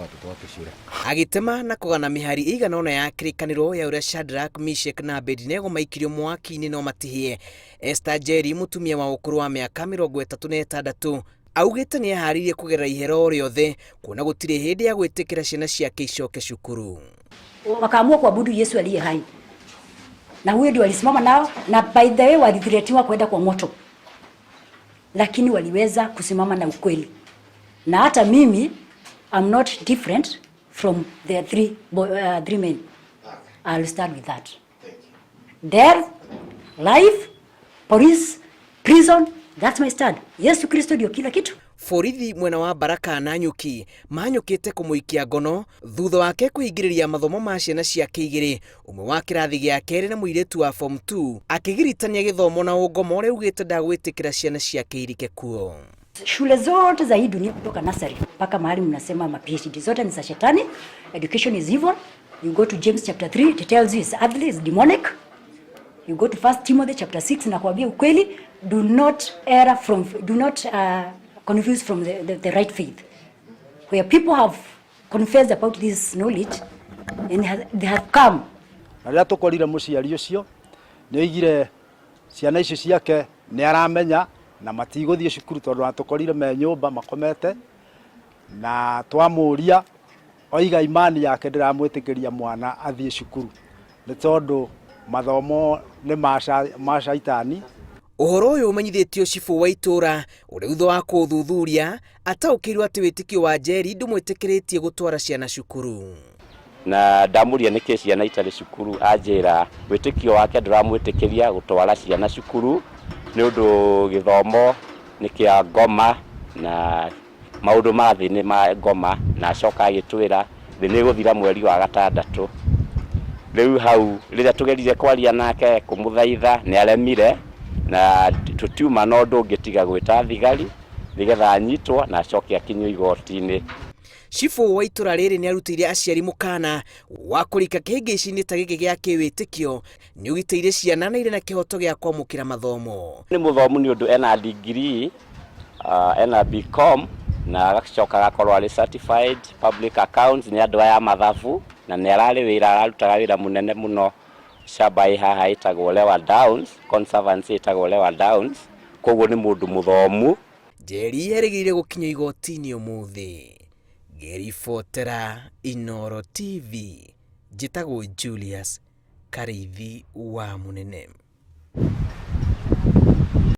watoto wake shule. Agĩtema na kũgana mĩhari ĩigana ũna ya kĩrĩkanĩro ya ũrĩa Shadrach, Meshach na Abednego maikirio mwaki-inĩ no matihĩe. Esther Njeri, mũtumia wa ũkũrũ wa mĩaka 36, augĩte nĩ eharĩirie kũgerera ihera o rĩothe kuona gũtirĩ hĩndĩ ya gwĩtĩkĩra ciana ciake icoke cukuru. Wakaamua kuabudu Yesu aliye hai, na huyo ndio walisimama nao, na by the way walithreatiwa kwenda kwa moto, lakini waliweza kusimama na ukweli. Na hata mimi I'm not different from the three men. I'll start with that. Death, life, police, prison, that's my stand. Yesu Kristo ndio kila kitu. Borithi mwena wa Baraka na Nyuki manyũkĩte kũmũikia ngono thutha wake kũhingĩrĩria mathomo ma ciana ciake igĩrĩ, ũmwe wa kĩrathi gĩa kerĩ na mũirĩtu wa form 2, akĩgiritania gĩthomo na ũngoma ũrĩa augĩte ndagwĩtĩkĩra ciana ciake irike kuo. Shule zote za hii dunia kutoka nursery mpaka mahali mnasema ma PhD zote ni za shetani. Education is evil. You go to James chapter 3, it tells you it's earthly, it's demonic. You go to First Timothy chapter 6 na kuambia ukweli, do not err from, do not confuse from the right faith. Where people have confessed about this knowledge and they have come. Na rĩrĩa tũkorire mũciari ũcio nĩ oigire ciana icio ciake nĩ aramenya na matigũthiĩ cukuru tondũ atũkorire me nyũmba makomete, na twamũria oiga imani yake ndĩramwĩtĩkĩria mwana athiĩ cukuru nĩ tondũ mathomo nĩ ma caitani. Ũhoro ũyũ ũmenyithĩtio cibũ wa itũũra ũrĩa thutha wa kũũthuthuria ataũkĩirwo atĩ wĩtĩkio wa Njeri ndũmwĩtĩkĩrĩtie gũtwara ciana cukuru. Na ndamũria nĩkĩ ciana itarĩ cukuru, anjĩra wĩtĩkio wake ndũramwĩtĩkĩria gũtwara ciana cukuru nĩ ũndũ gĩthomo nĩ kĩa ngoma na maũndũ ma thĩ nĩ ma ngoma, na acoka agĩtwĩra thĩ nĩ ĩgũthira mweri wa gatandatũ. Rĩu hau rĩrĩa tũgerire kwaria nake kũmũthaitha nĩ aremire, na tũtiuma na ũndũ ũngĩ tiga gwĩta thigari nĩgetha anyitwo na acoke akinyio igoti-inĩ. Cibũ wa itũra rĩrĩ nĩ arutĩire aciari mũkana wa kũrika kĩhĩngĩci-inĩ ta gĩkĩ gĩa kĩwĩtĩkio nĩ ũgitĩire ciana na irĩ na kĩhoto gĩa kwamũkĩra mathomo. Nĩ mũthomu nĩ ũndũ ena degree, ena BCom na agacoka agakorwo arĩ certified public accounts, nĩ andũ aya mathabu, na nĩ ararĩ wĩra, ararutaga wĩra mũnene mũno shamba ĩ haha ĩtagwo Lewa Downs, Conservancy ĩtagwo Lewa Downs, koguo nĩ mũndũ mũthomu. Njeri erĩgĩrĩire gũkinya igoti-inĩ ũmũthĩ. Ngĩribotera Inooro TV, njĩtagwo Julius Karĩithi wa Mũnene.